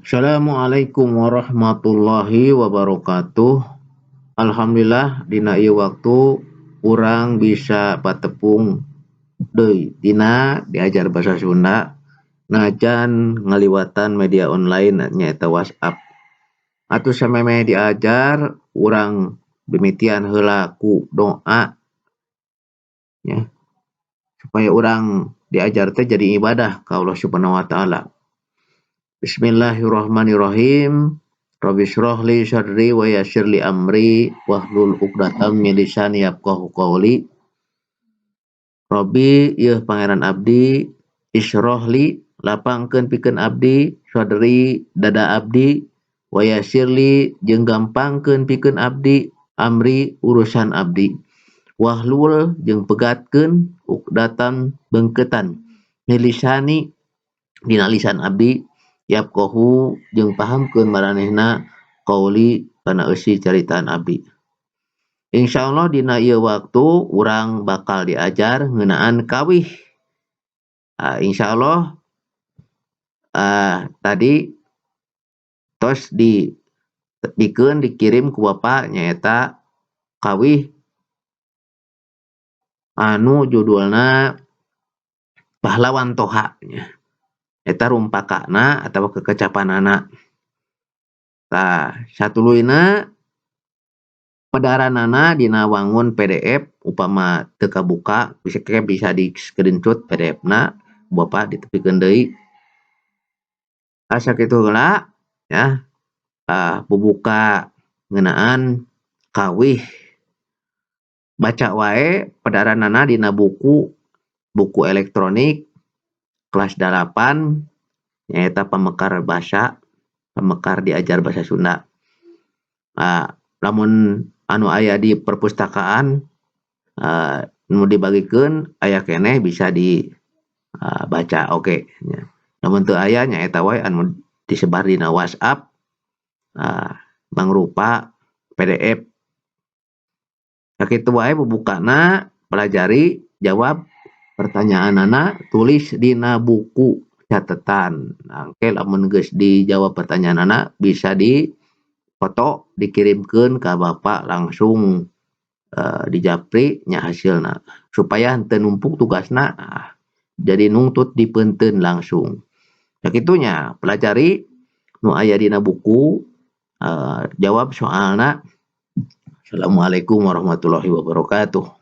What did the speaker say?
Assalamualaikum warahmatullahi wabarakatuh. Alhamdulillah, dina ieu waktu urang bisa patepung deui dina Diajar Basa Sunda, najan ngaliwatan media online, nyaeta WhatsApp. Atuh, samemeh diajar, urang mimitian heula ku doa nya, supaya urang diajar teh jadi ibadah ka Allah Subhanahu wa Ta'ala. Bismillahirrahmanirrahim. Rabbisyrahli shadri wa yassirli amri wahlul 'uqdatam min lisani yafqahu qouli. Robbi, yeuh Pangeran abdi, isyrahli, lapangkeun pikeun abdi, shadri, dada abdi, wa yassirli, jeung gampangkeun pikeun abdi, amri, urusan abdi, wahlul, jeung pegatkeun, uqdatan, beungkeutan, min lisani, dina lisan abdi, yafqahu, jeung pahamkeun maranehna, qauli, kana eusi caritaan abdi. Insyaallah dina ieu waktu urang bakal diajar ngeunaan kawih. Insyaallah tadi tos di dikeun dikirim ku Bapak, nyaeta kawih anu judulna Pahlawan Toha nya. Eta rumpakana atawa kekecapanana. Tah, satuluyna pedaranana dina wangun PDF. Upama teu kabuka, bisa ke bisa di screenshot PDF na, Bapak ditepikeun deui. Asa kitu heula ya, bubuka ngeunaan kawih. Baca wae pedaranana dina buku buku elektronik kelas 8, nyaeta Pamekar Basa, Pamekar Diajar Basa Sunda. Nah, lamun anu aya di perpustakaan nu dibagikeun aya keneh, bisa dibaca oge nya. Lamun teu aya, nyaeta wae anu disebar dina WhatsApp mangrupa PDF. Sakitu wae bubukana. Pelajari, jawab pertanyaanana, tulis dina buku catetan. Engke lamun geus dijawab pertanyaanana, bisa di foto, dikirimkeun ka Bapak langsung dijapri nya hasilna, supaya henteu numpuk tugasna, jadi nungtut dipeunteun langsung. Sakitu nya, pelajari nu aya dina buku, jawab soalna. Assalamualaikum warahmatullahi wabarakatuh.